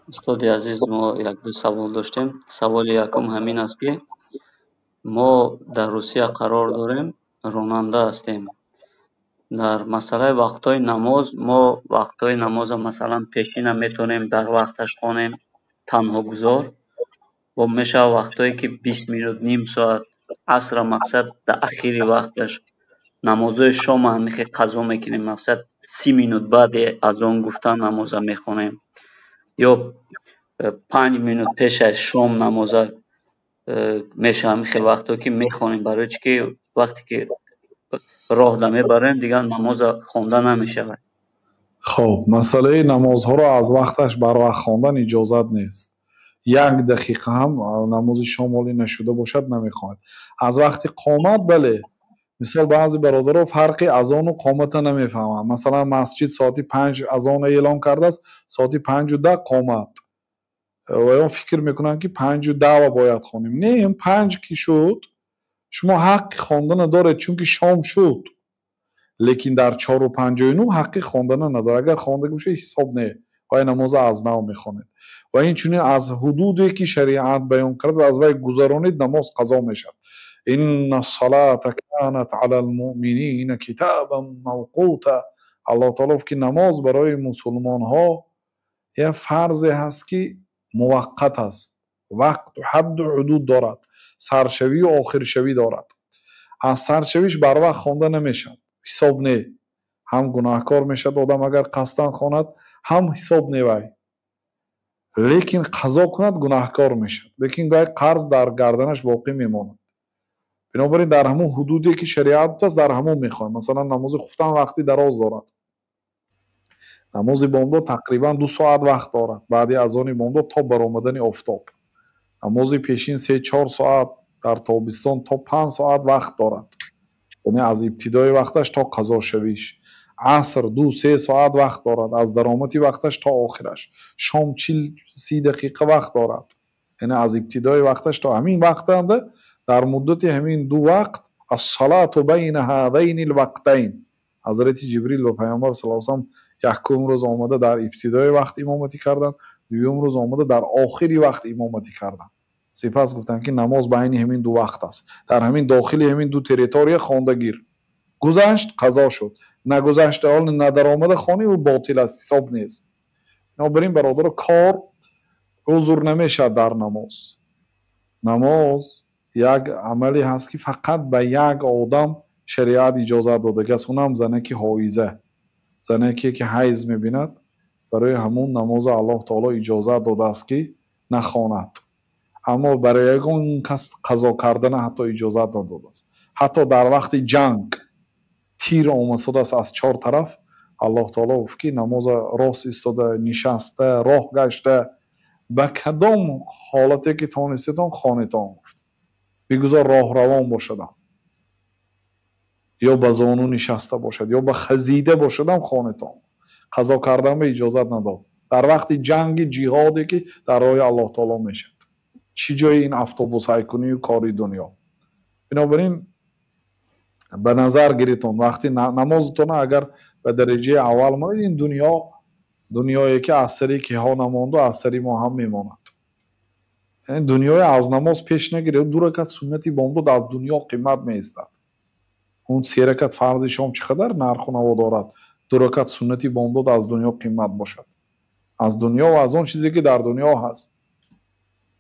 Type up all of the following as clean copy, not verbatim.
Устоди азиз, мо як-ду савол доштем. Саволи якум ҳамин аст, ки мо дар Русия қарор дорем, ронанда ҳастем. Дар масъалаи вақтҳои намоз, мо вақтҳои намоза, масалан, пешина метавонем дар вақташ хонем, танҳогузор, бо мешавад вақтҳое ки 20 минут, ним соат, асра, мақсад, дар ахири вақташ, намозҳои шома ҳамихе қазо мекунем, мақсад, 30 минут баъди азон гуфтан намоза мехонем ё 5 минут пеш аз шом намоза мешавад. Ҳамихе вақтҳое ки мехонем, барои чӣ ки вақте ки роҳ да мебарем, дигар намоза хонда намешавад. Хоб, масъалаи намозҳоро аз вақташ барвақт хондан иҷозат нест. Як дақиқа ҳам намози шом ҳолӣ нашуда бошад, намехонад. Аз вақти қомат, бале. Мисол, баъзе бародаро фарқи азону қомата намефаҳманд. Масалан, масҷид соати 5 азона эълон кардааст, соати 5:10 қомат. Ва он фикр мекунанд, ки 5:10 бояд хонем. Не, 5 ки шуд, шумо ҳаққи хондана доред, чунки шом шуд. Лекин дар 4:59 ҳаққи хондана надорад. Агар хонда бошед, ҳисоб не, вай намоза аз нав мехонед. Ва инчунин аз ҳудуде ки шариат баён кардааст, аз вай гузаронид, намоз қазо мешавад. Инна ссалата канат ала лмуъминина китабан мавқута. Аллоҳ таоло гуфт, ки намоз барои мусулмонҳо як фарзе ҳаст, ки муваққат аст, вақту ҳадду ҳудуд дорад, саршавию охиршавӣ дорад. Аз саршавиш барвақт хонда намешавад, ҳисоб не. Ҳам гунаҳкор мешавад одам, агар қасдан хонад, ҳам ҳисоб не вай. Лекин қазо кунад, гунаҳкор мешавад, лекин вай қарз дар гарданаш боқӣ мемонад. Бинобар ин дар ҳамон ҳудуде ки шариат гуфтааст, дар ҳамон мехонад. Масалан, намози хуфтан вақти дароз дорад, намози бомдод тақрибан 2 соат вақт дорад, баъди азони бомдод то баромадани офтоб. Намози пешин 3-4 соат, дар тобистон то 5 соат вақт дорад, яъне аз ибтидои вақташ то қазошавиш. Аср 2-3 соат вақт дорад, аз даромади вақташ то охираш. Шом 40-30 дақиқа вақт дорад, яъне аз ибтидои вақташ то ҳамин вақтанда. Дар муддати ҳамин ду вақт, ассалату байна ҳадайни лвақтайн, Ҳазрати Ҷибрил ба Паёмбар саллаллоҳу алайҳи васаллам якум рӯз омада дар ибтидои вақт имоматӣ карданд, дуюм рӯз омада дар охири вақт имоматӣ карданд. Сипас гуфтанд, ки намоз байни ҳамин ду вақт аст, дар ҳамин дохили ҳамин ду территория хонда гир. Гузашт, қазо шуд, нагузашта, ҳол надаромада хонӣ, ӯ ботил аст, ҳисоб нест. Бинобар ин, бародаро, кор узр намешавад дар намоз. Намоз як амале ҳаст, ки фақат ба як одам шариат иҷозат додагааст, унам занаки ҳоиза, занаке ки ҳайз мебинад. Барои ҳамун намоза Аллоҳ таоло иҷозат додааст, ки нахонад. Аммо барои ягон кас қазо кардана ҳатто иҷозат надодааст. Ҳатто дар вақти ҷанг тир омасодааст аз чор тараф, Аллоҳ таоло гуфт, ки намоза рост истода, нишаста, роҳ гашта, ба кадом ҳолате ки тонистетон, хонетон, гуфт. Бигузор роҳравон бошадам ё ба зону нишаста бошад, ё ба хазида бошадам, хонетон. Қазо кардан ба иҷозат надод дар вақти ҷанги ҷиҳоде, ки дар роҳи Аллоҳ таоло мешавад. Чӣ ҷои ин автобусҳайкунию кори дунё? Бинобар ин ба назар гиритон вақти намозатона, агар ба дараҷаи аввал монед, ин дунё, дунёе ки аз сари киҳо намонду, аз сари мо ҳам мемонад. Яъне дунёе аз намоз пеш нагиред. Ду ракат суннати бомдод аз дунё қимат меистад. Он се ракат фарзи шом чӣ қадар нарху наво дорад? Ду ракат суннати бомдод аз дунё қимат бошад, аз дунё ва аз он чизе ки дар дунё ҳаст.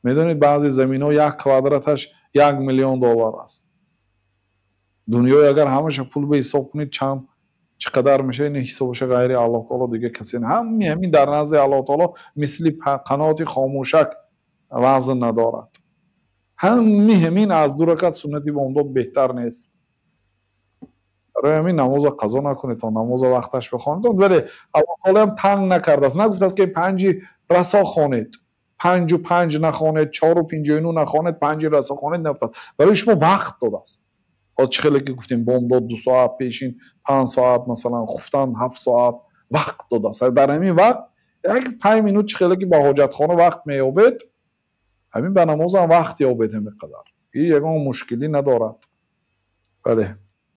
Медонед, баъзе заминҳо як квадраташ 1 миллион доллар аст. Дунёи агар ҳамаша пул ба ҳисоб кунед, чанд, чӣ қадар мешавад, ин ҳисобаша ғайри Аллоҳ таоло дига касе. Ҳами ҳамин дар назди Аллоҳ таоло мисли қаноти хомӯшак вазн надорад. Ҳами ҳамин аз ду ракат суннати бомдод беҳтар нест. Барои ҳамин намоза қазо накунедтон, намоза вақташ бихонедон. Вале Аллоҳ таоло ҳам танг накардааст, нагуфтааст, ки 5-и расо хонед, 5:05 нахонед, 4:59 нахонед, 5-и расо хонед, нагуфтааст. Барои шумо вақт додааст. Ҳоз чӣ хеле ки гуфтем, бомдод 2 соат пешин, 5 соат, масалан, хуфтан 7 соат вақт додааст. Дар ҳамин вақт як 5 минут, чӣ хеле ки ба ҳоҷатхона вақт меёбед, ҳамин ба намозам вақт ёбед. Ҳамин қадар ин ягон мушкилӣ надорад, бале.